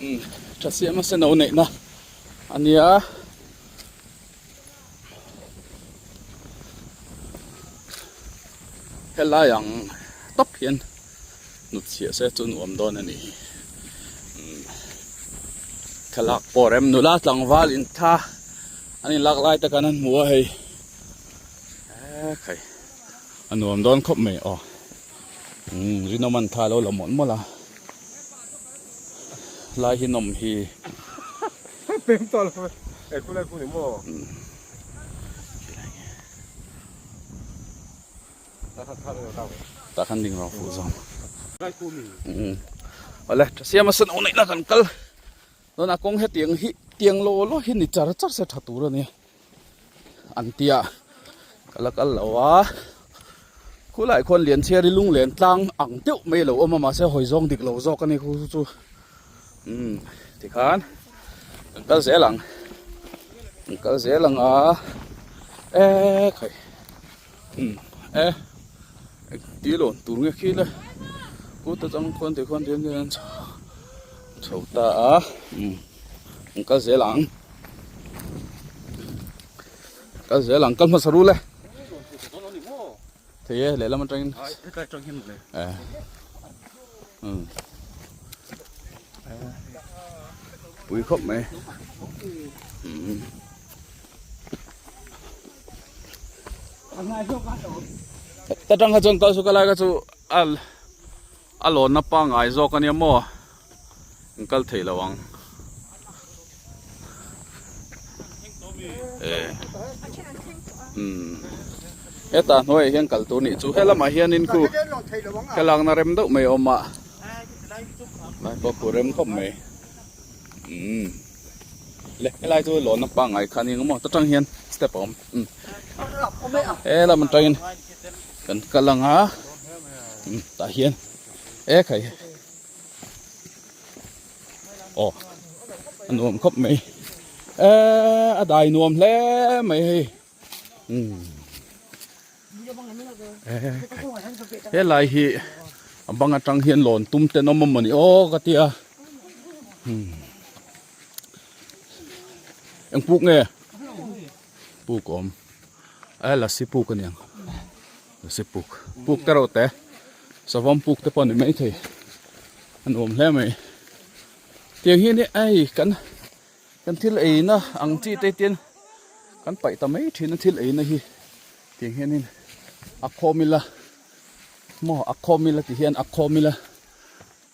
Umm tha siam a seno neihna a nia. Helai ang tawp hian hnut chhiah se chu nuam dawn a ni. Umm thlalak pawh rem nula tlangval intha an inlak lai te khan an hmu a hei. Ekhai a nuam dawn khawp mai aw. Umm rinawm an tha lo la mawlh mawlh a. Lai hi nawm hi. Pem tawh lo e khulai khu ni maw. Tah khan ding rawh fuh zawng. Awle tha siam a sen awh neihna kan kal dawn a kawng hetiang hi tiang law law hi ni char char se tha tur a nia an tia ka la kal lo a khulai khuan Lianchhiari lunglen tlang ang deuh mai a lo awm a mahse hawi zawng dik lo zawk a ni khu chu umm tikhan kan kal zel ang kan kal zel ang a ekhai. Umm e engti lawn tur nge khi le kut atang khuan ti khuan tian hian chho ta a umm an kal zel ang kal zel ang kal hmasa rul e thei e lehlam atangin e umm pui khawp mai umm. Ta tang kha chuan kal chu ka lai kha chu a a lawnna pangngai zawk ania maw an kal thei lo ang e umm hetah hnuaiah hian kal tur nih chu helamah hianin khu thlalakna rem deuh mai a awm a lai pawh khu rem khawp mai umm. Le helai chu lawnna pangngai kha a ni ang maw ta tang hian step a awm umm helam atangin kan kal ang a umm tah hian e khai aw a nuam khawp mai eee a dai nuam hle mai hei umm helai hi a bang atang hian lawn tum te an awm a mawni aw ka tia umm eng puk nge puk awm a lasi puk a niang lasi puk puk te reuh te savawm puk te pawh a ni maithei a nuam hle mai tiang hian hei kan. Kan thil eina ang chi te tin kan paih ta mai thin a thil eina hi tiang hianin a khawm ila maw a khawm ila ti hian a khawm ila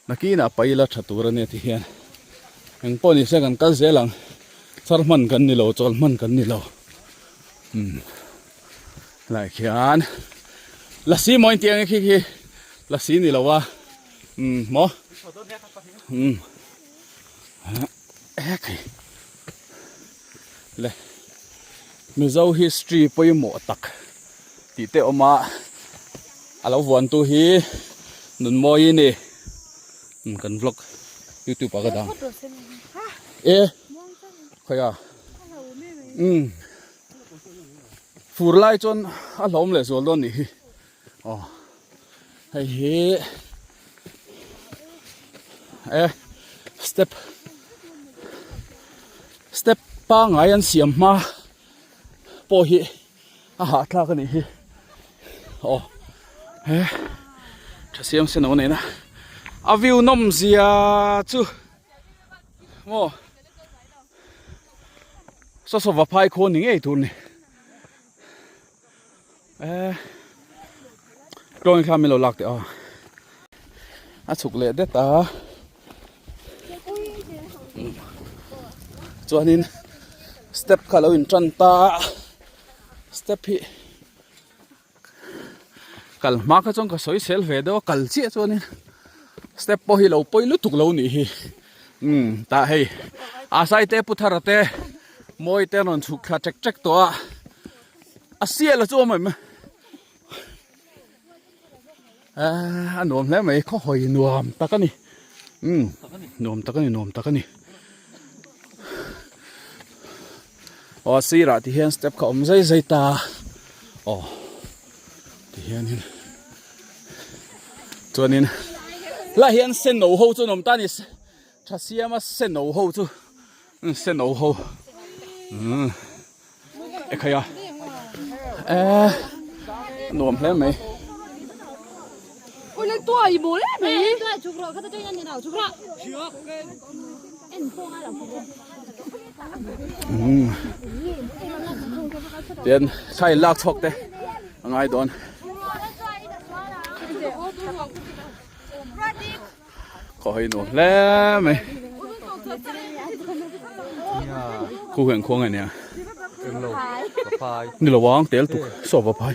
nakinah paih ila tha tur ania ti hian eng pawh ni se kan kal zel ang char hman kan ni lo chawl hman kan ni lo umm helaiah khian lasi maw inti ang e khi khi lasi ni lo a umm maw umm. Le Mizo history pawimawh tak tih te awm a a lo vuan tu hi Nunmawi a ni kan vlog youtube ah ka dah e khawi a umm fur lai chuan a hlawm leh zual dawn nih hi aw hei hi e step step pangai an siam hma pawh hi a hahthlak a nih hi aw he tha siam sen a nena a view nawm zia chu maw saw saw vaphai khaw ni ngei tur ni. Eh tawng thla min lo lak teh a a chhuk leh det a chuanin step kha lo in tan ta step hi kal hma kha chuan ka sawi sel ve deuh a kal chiah chuanin step pawh hi lo pawi lutuk lo nih hi umm tah hei a sai te pu thara te mawi te an rawn chhuk thla ṭek ṭek tawh a. A sial a chu awm em? Ahh a nuam hle mai khaw hawi nuam tak a ni umm nuam tak a ni nuam tak a ni aw a sirah ti hian step kha awm zai zai ta aw ti hianin chuanin lah hian senno ho chu an awm ta a ni. Tha siama seno ho chu seno ho umm ekhai a eh nuam hle mai. Umm tian thla in lak chhuak te a ngai dawn. Khaw hi nuam hle mai. Khu hian khuang ania. Ni lo ang tel tuk saw va phai.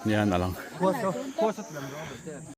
Nia na lang.